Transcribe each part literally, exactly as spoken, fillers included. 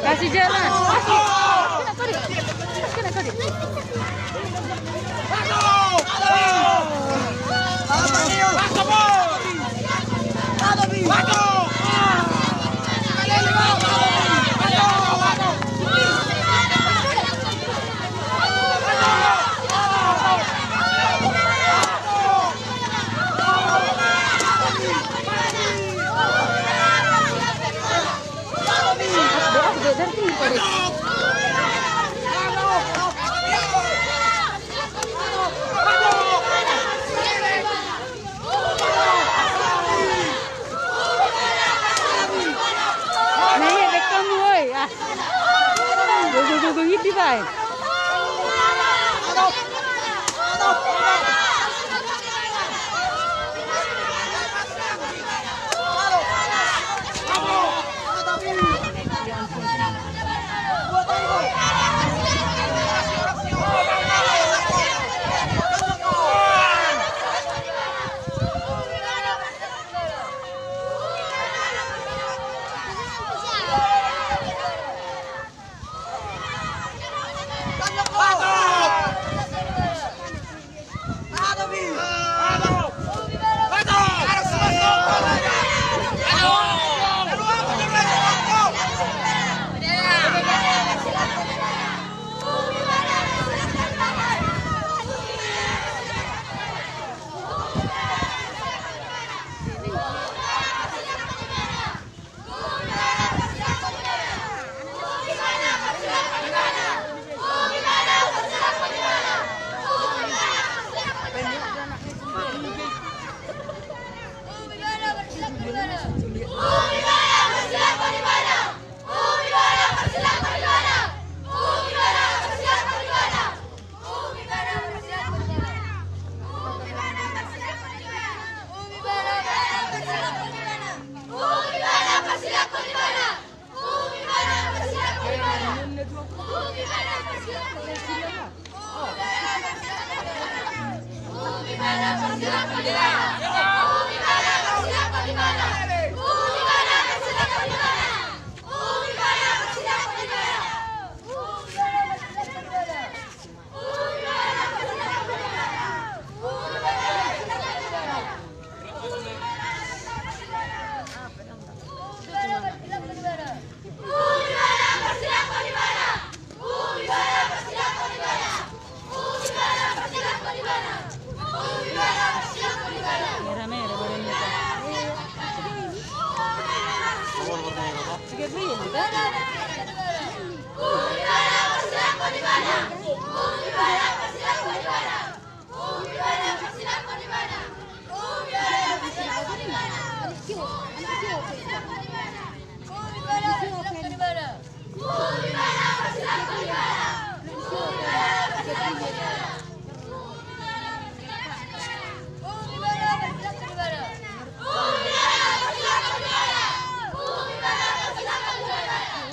Kasih jalan. Kasih. Kena kau, Dik. Kena kau, Dik.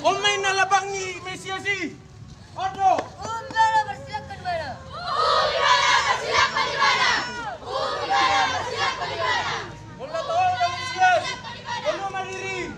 On ma inna lambang ni Mesias i. On do. Umbara, persilangkon ibana. Umbara, persilangkon ibana. Umbara, persilangkon ibana. Molo tahu ada Mesias, molo mandiri.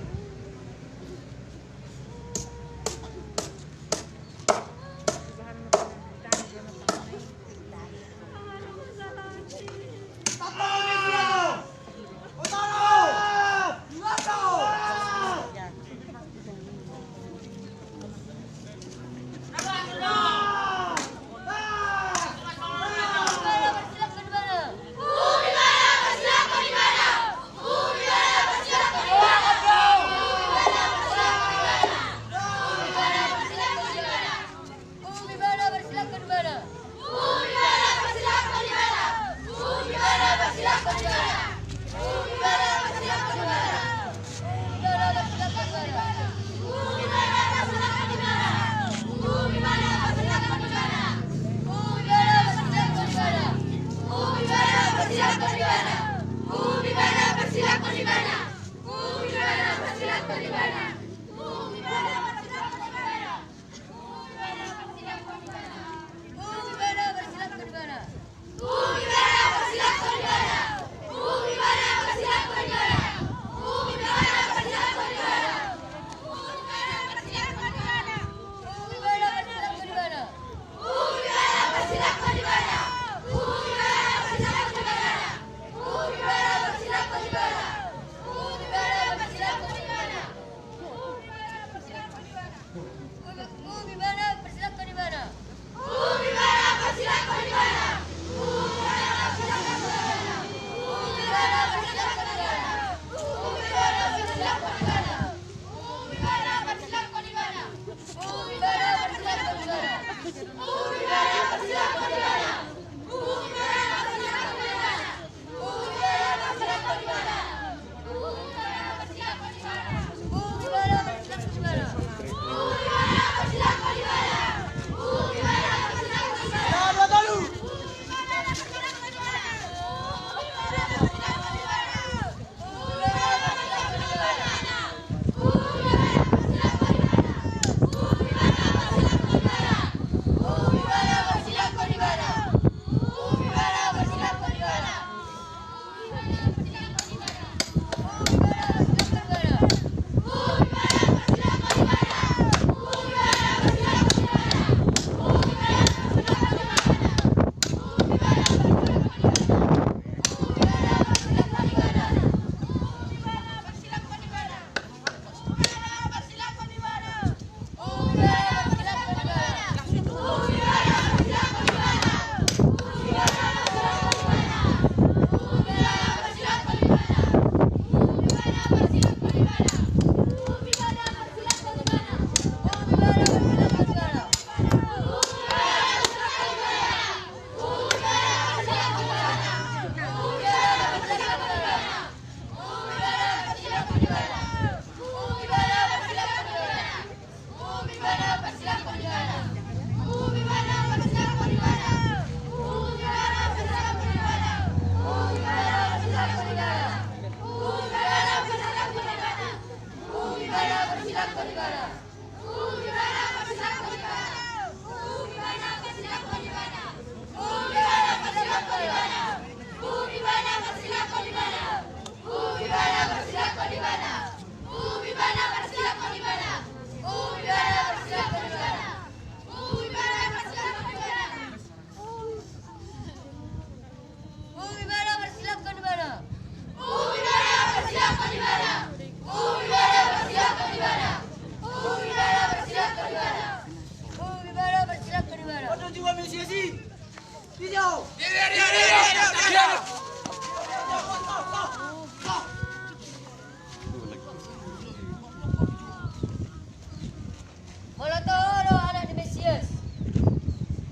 Molo toho do anak ni Mesias,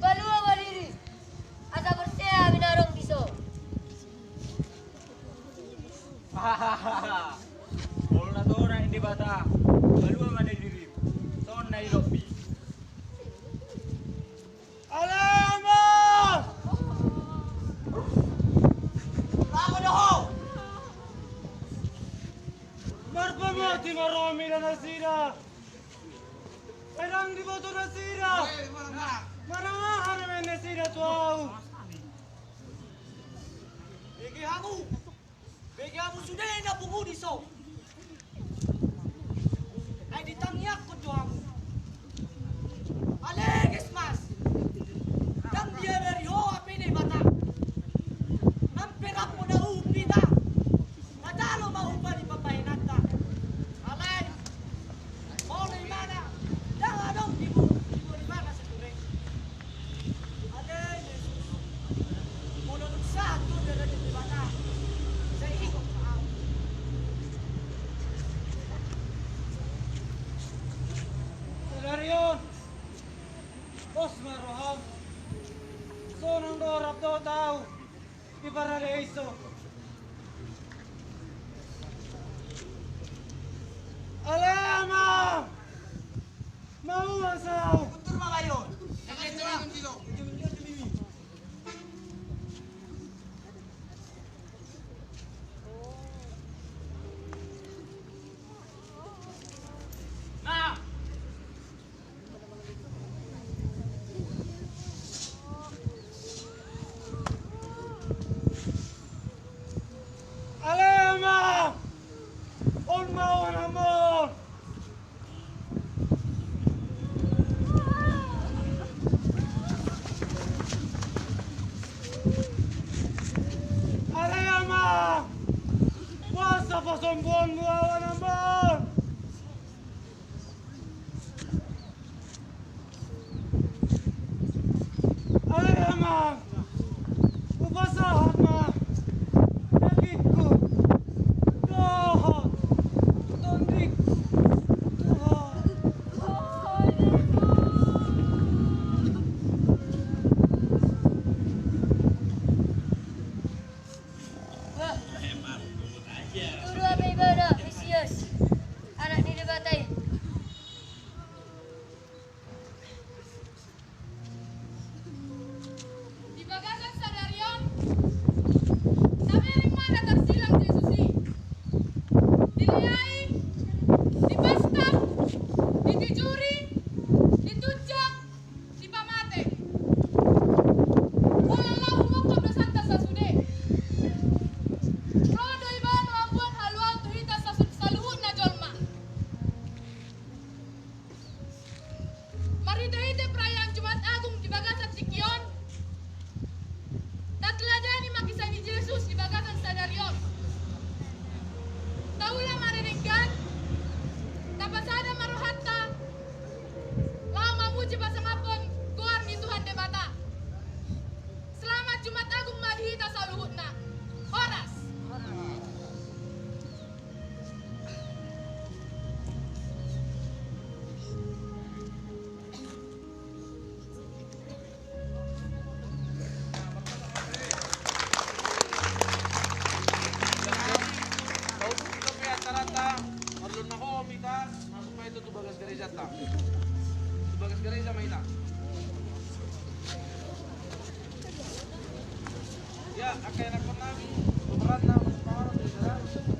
palua ma dirim, asa porsea hami na adong dison. Molo na toho anak ni Debata, palua ma na dirim, songon na i lopi. Ale Ama! Laho do ho! Marpamati ma roha mida nasida. Ndang diboto nasida. Manang aha na baen nasida tu ahu. Bege hamu. Bege hamu sude na pungu dison. Ai ditangiangkon do hamu. Aleges mas. Ndang diabari ho hape Debata. Nang pe rap do na uhum hita. Najalo ma upa ni pambahenanta. Alai molo imana ndang adong dibo, dibo imana siture. Ale Jesus, molo dung sahat do dara di Debata, sai ikut ma au. Sadari on, pos ma roham, sonang do rap dohot au. Di parade iso. Ale Ama! Mau asau. Untur ma bayon. Nah. Ale Ama! On ma on amon! Ale Ama! Boasa pasombuonmu au on amon? Ita-ita perayaan Jumat Agung di bagasan tingki on, tateladani ma kisah ni Jesus di bagasan sadari on. Taula ma na denggan, tapasada ma rohanta laho mamuji pasangaphon goar ni Tuhan Debata. Selamat Jumat Agung ma di hita saluhutna. Horas. Tahu kita pe acaranta, marlon na ho mita, masuk ma ita tu bagas gereja ta. Tu bagas gereja ma ita. Ya, angka ianakhon nami, pemeran nama sepaharan dari dalam.